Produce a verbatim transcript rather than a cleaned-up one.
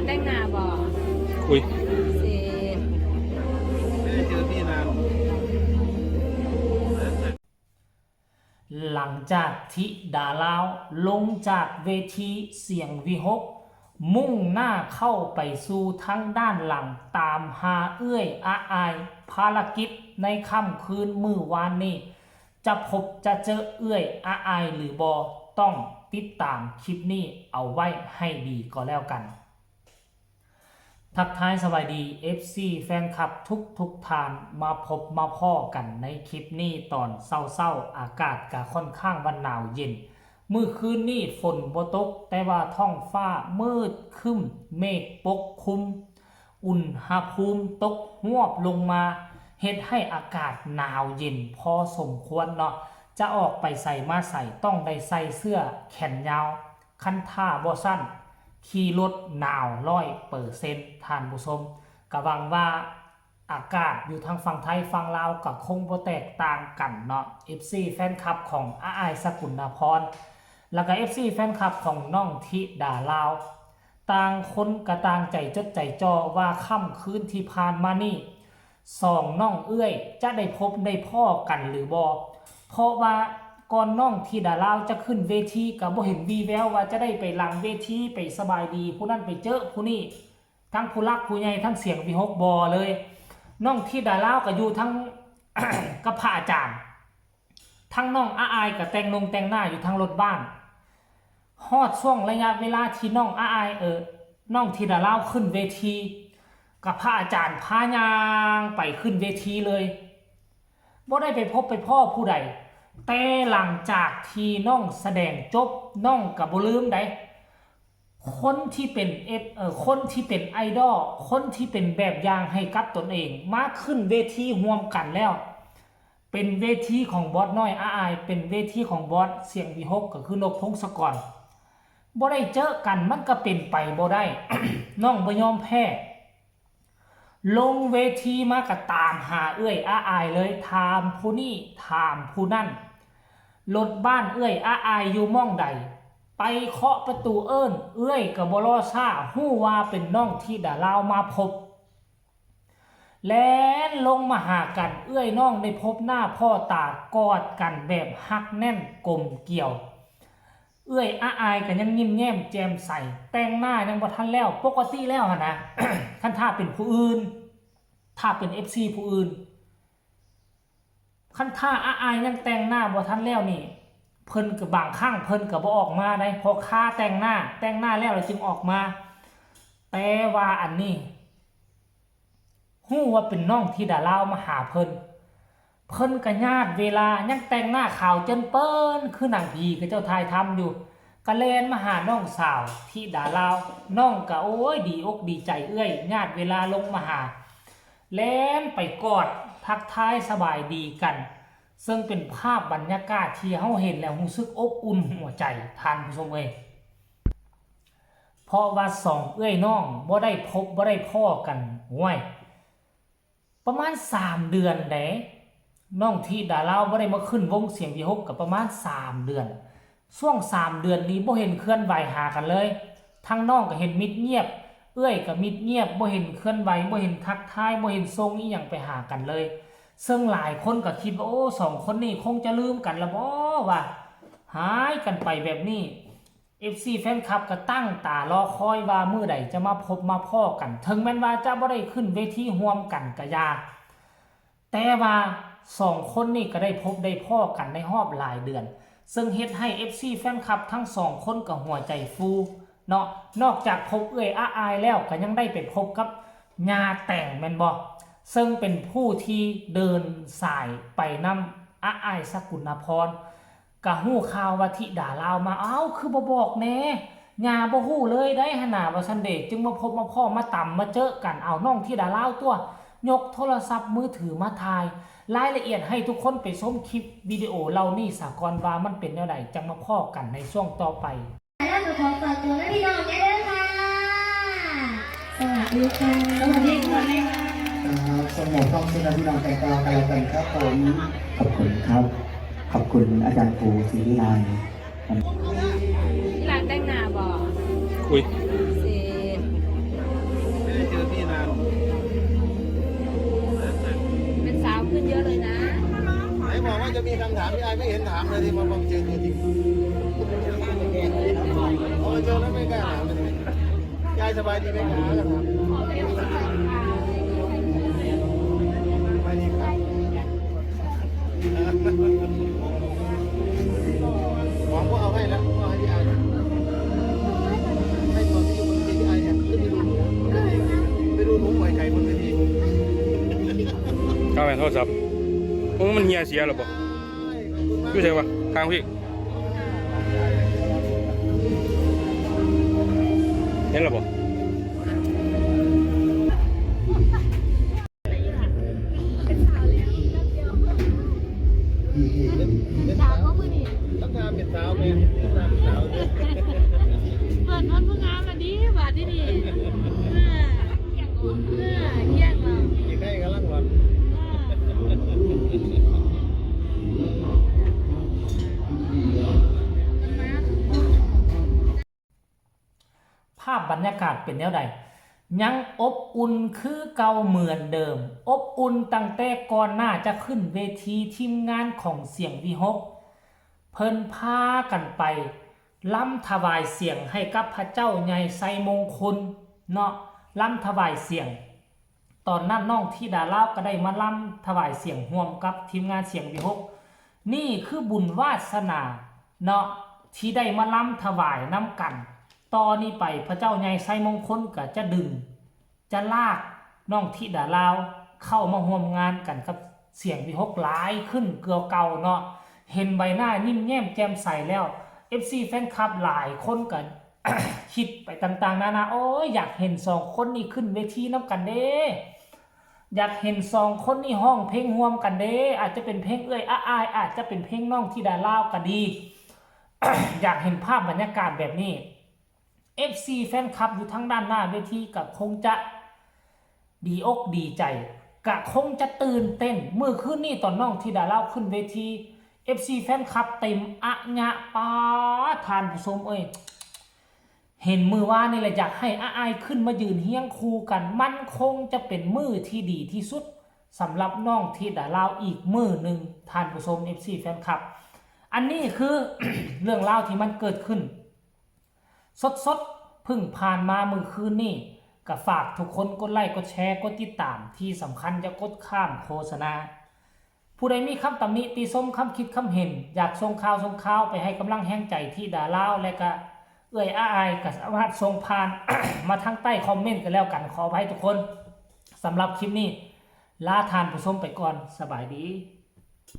แต่งหน้าบ่ อุ้ย เสร็จ หลังจากธิดาลาวลงจากเวทีเสียงวิหก มุ่งหน้าเข้าไปสู่ทางด้านหลังตามหาเอื้อยอาอาย ภารกิจในค่ำคืนมื้อวานนี้ จะพบจะเจอเอื้อยอาอายหรือบ่ ต้องติดตามคลิปนี้เอาไว้ให้ดีก็แล้วกัน ทักทายสวัสดี เอฟซี แฟนคลับทุกทุกๆท่าน มาพบมาพ้อกันในคลิปนี้ตอนเช้าๆ อากาศก็ค่อนข้างว่าหนาวเย็น มื้อคืนนี้ฝนบ่ตก แต่ว่าท้องฟ้ามืดครึ้ม เมฆปกคลุม อุณหภูมิตกฮวบลงมา เฮ็ดให้อากาศหนาวเย็นพอสมควรเนาะ จะออกไปไสมาไสต้องได้ใส่เสื้อแขนยาว คันถ้าบ่ซั้น ขี่รถหนาวร้อยเปอร์เซ็นต์ ท่านผู้ชม ก็หวังว่าอากาศอยู่ทางฝั่งไทยฝั่งลาวก็คงบ่แตกต่างกันเนาะ เอฟซี แฟนคลับของอาอายสกุลนพร แล้วก็ เอฟซี แฟนคลับของน้องธิดาลาว ต่างคนก็ต่างใจจดใจจ่อว่าค่ำคืนที่ผ่านมานี่ สองน้องเอื้อยจะได้พบได้พ้อกันหรือบ่ เพราะว่าก่อนน้องธิดาลาวจะขึ้นเวทีก็บ่เห็นวีแววว่าจะได้ไปหลังเวทีไปสบายดีผู้นั้นไปเจอผู้นี้ ทั้งผู้หลักผู้ใหญ่ทั้งเสียงวิหกบ่เลย น้องธิดาลาวก็อยู่ทั้ง กับพระอาจารย์ ทั้งน้องอาอายก็แต่งนงแต่งหน้าอยู่ทั้งรถบ้าน ฮอดช่วงระยะเวลาที่น้องอาอายเออ น้องธิดาลาวขึ้นเวที กับพระอาจารย์พาย่างไปขึ้นเวทีเลย บ่ได้ไปพบไปพ้อผู้ใด แต่หลังจากที่น้องแสดงจบ น้องก็บ่ลืมใด คนที่เป็นเอฟเอ่อคนที่เป็นไอดอล คนที่เป็นแบบอย่างให้กับตนเอง มาขึ้นเวทีร่วมกันแล้ว เป็นเวทีของบอสน้อยอาอาย เป็นเวทีของบอสเสียงวิหกก็คือนกพงศกร บ่ได้เจอกันมันก็เป็นไปบ่ได้ น้องบ่ยอมแพ้ ลงเวทีมาก็ตามหาเอื้อยอาอายเลย ถามผู้นี่ถามผู้นั่น รถบ้านเอื้อยอาอายอยู่หม่องใด ไปเคาะประตูเอิ้น เอื้อยก็บ่รอช้า ฮู้ว่าเป็นน้องธิดาลาวมาพบ แล่นลงมาหากัน เอื้อยน้องได้พบหน้าพ้อตากอดกันแบบฮักแน่นกลมเกลียว เอื้อยอาอายก็ยังยิ้มแย้มแจ่มใส แต่งหน้ายังบ่ทันแล้ว ปกติแล้วหั่นนะ คันถ้าเป็นผู้อื่น ถ้าเป็น เอฟซี ผู้อื่น คันถ้าอาอายยังแต่งหน้าบ่ทันแล้วนี่ เพิ่นก็บางครั้งเพิ่นก็บ่ออกมาได้ เพราะคาแต่งหน้า แต่งหน้าแล้วแล้วจึงออกมา แต่ว่าอันนี้ ฮู้ว่าเป็นน้องธิดาลาวมาหาเพิ่น เพิ่นก็ญาติเวลายังแต่งหน้าขาวเจินเปิ้น คือหนังผีเขาเจ้าถ่ายทำอยู่ ก็แล่นมาหาน้องสาวธิดาลาว น้องก็โอ้ยดีอกดีใจเอื้อย ญาติเวลาลงมาหา แล่นไปกอดทักทายสบายดีกัน ซึ่งเป็นภาพบรรยากาศที่เฮาเห็นแล้วรู้สึกอบอุ่นหัวใจ ท่านผู้ชมเอ้ย เพราะว่าสองเอื้อยน้องบ่ได้พบบ่ได้พ้อกัน ห้วย ประมาณสามเดือนเด้ น้องธิดาลาวบ่ได้มาขึ้นวงเสียงวิหกก็ประมาณสามเดือน ช่วงสามเดือนนี้บ่เห็นเคลื่อนไหวหากันเลย ทั้งน้องก็เห็นมิดเงียบ เอื้อยก็มิดเงียบ บ่เห็นเคลื่อนไหว บ่เห็นทักทาย บ่เห็นส่งอิหยังไปหากันเลย ซึ่งหลายคนก็คิดว่า โอ้ สองคนนี้คงจะลืมกันละบ่ ว่าหายกันไปแบบนี้ เอฟซี แฟนคลับก็ตั้งตารอคอยว่ามื้อใดจะมาพบมาพ้อกัน ถึงแม้นว่าจะบ่ได้ขึ้นเวทีร่วมกันก็อย่า แต่ว่าสองคนนี้ก็ได้พบได้พ้อกันในรอบหลายเดือน ซึ่งเฮ็ดให้ เอฟซี แฟนคลับทั้งสองคนก็หัวใจฟูเนาะ นอกจากพบเอื้อยอาอายแล้วก็ยังได้ไปพบกับย่าแต่งแม่นบ่ ซึ่งเป็นผู้ที่เดินสายไปนำอาอายสกุลนพร ก็ฮู้ข่าวว่าธิดาลาวมา เอ้า คือบ่บอกแหน่ ย่าบ่ฮู้เลยได้หั่นน่ะ ว่าซั่นเด้ จึงมาพบมาพ้อมาตำมาเจอกัน เอาน้องธิดาลาวตัวยกโทรศัพท์มือถือมาถ่าย รายละเอียดให้ทุกคนไปชมคลิปวิดีโอเหล่านี้ซะก่อนว่ามันเป็นแนวใด จั่งมาพ้อกันในช่วงต่อไป แล้วก็ขอฝากตัวและพี่น้องแน่เด้อค่ะ สวัสดีค่ะ สวัสดีค่ะ ครับสงบต้องเชิญพี่น้องแต่งกาวกันแล้วกันครับผม ขอบคุณครับ ขอบคุณอาจารย์ครูศรีวิไล ที่ร้านแต่งหน้าบ่ อุ้ย เสร็จ ถามพี่ไอ้ไม่เห็นถามเลยที่มาบังเจอตัวจริง พอมาเจอแล้วไม่กล้าถามเลย ยายสบายดีไหมคะก็ถาม สบายดีครับ ของก็เอาให้แล้ว ก็ให้พี่ไอ้ให้ตอนที่อยู่บนเตียงพี่ไอ้เนี่ยขึ้นไปดูหนู ไปดูหนูปล่อยไก่บนเวที เอาแม่นโทรศัพท์ โอ้ มันเหียเสียแล้วบ่ อยู่ไสวะ ทางพี่ เห็นแล้วบ่ เป็นสาวแล้วแป๊บเดียว เป็นสาวก็มือนี่ ตั้งนานเป็นสาวไง ตั้งนานเป็นสาวเลย เปิดนอนผู้งามมาดีบาดที่นี่ เออเออเยี่ยงเรา อยู่ใกล้กันลังหลอน เออ ภาพบรรยากาศเป็นแนวใด ยังอบอุ่นคือเก่าเหมือนเดิม อบอุ่นตั้งแต่ก่อนหน้าจะขึ้นเวที ทีมงานของเสียงวิหก เพิ่นพากันไปลำถวายเสียงให้กับพระเจ้าใหญ่ไซมงคลเนาะ ลำถวายเสียง ตอนนั้นน้องธิดาลาวก็ได้มาลำถวายเสียงร่วมกับทีมงานเสียงวิหก นี่คือบุญวาสนาเนาะ ที่ได้มาลำถวายนำกัน ต่อนี้ไปพระเจ้าใหญ่ไซมงคลก็จะดึง จะลากน้องธิดาลาวเข้ามาร่วมงานกันกับเสียงวิหกหลายขึ้นกว่าเก่าเนาะ เห็นใบหน้ายิ้มแย้มแจ่มใสแล้ว เอฟซี แฟนคลับหลายคนก็ คิดไปต่างๆนานา โอ้ย อยากเห็นสองคนนี้ขึ้นเวทีนำกันเด้ อยากเห็นสองคนนี้ร้องเพลงร่วมกันเด้ อาจจะเป็นเพลงเอื้อยอ้าอาย อาจจะเป็นเพลงน้องธิดาลาวก็ดี อยากเห็นภาพบรรยากาศแบบนี้ เอฟซี แฟนคลับอยู่ทางด้านหน้าเวทีก็คงจะดีอกดีใจ ก็คงจะตื่นเต้น มื้อคืนนี้ตอนน้องธิดาลาวขึ้นเวที เอฟซี แฟนคลับเต็มอะยะ ป๊าด ท่านผู้ชมเอ้ย เห็นมื้อวานนี่แหละ อยากให้อ้าอายขึ้นมายืนเฮียงคู่กัน มันคงจะเป็นมื้อที่ดีที่สุดสำหรับน้องธิดาลาวอีกมื้อหนึ่ง ท่านผู้ชม เอฟซี แฟนคลับ อันนี้คือ เรื่องราวที่มันเกิดขึ้น สดๆ เพิ่งผ่านมามื้อคืนนี่ ก็ฝากทุกคนกดไลค์ กดแชร์ กดติดตาม ที่สำคัญอย่ากดข้ามโฆษณา ผู้ใดมีคำตำหนิติชม คำคิดคำเห็น อยากส่งข่าวส่งข่าวไปให้กำลังแฮงใจธิดาลาว และก็เอื้อยอ้าอาย ก็สามารถส่งผ่าน มาทางใต้คอมเมนต์กันแล้วกัน ขออภัยทุกคน สำหรับคลิปนี้ ลาท่านผู้ชมไปก่อน สบายดี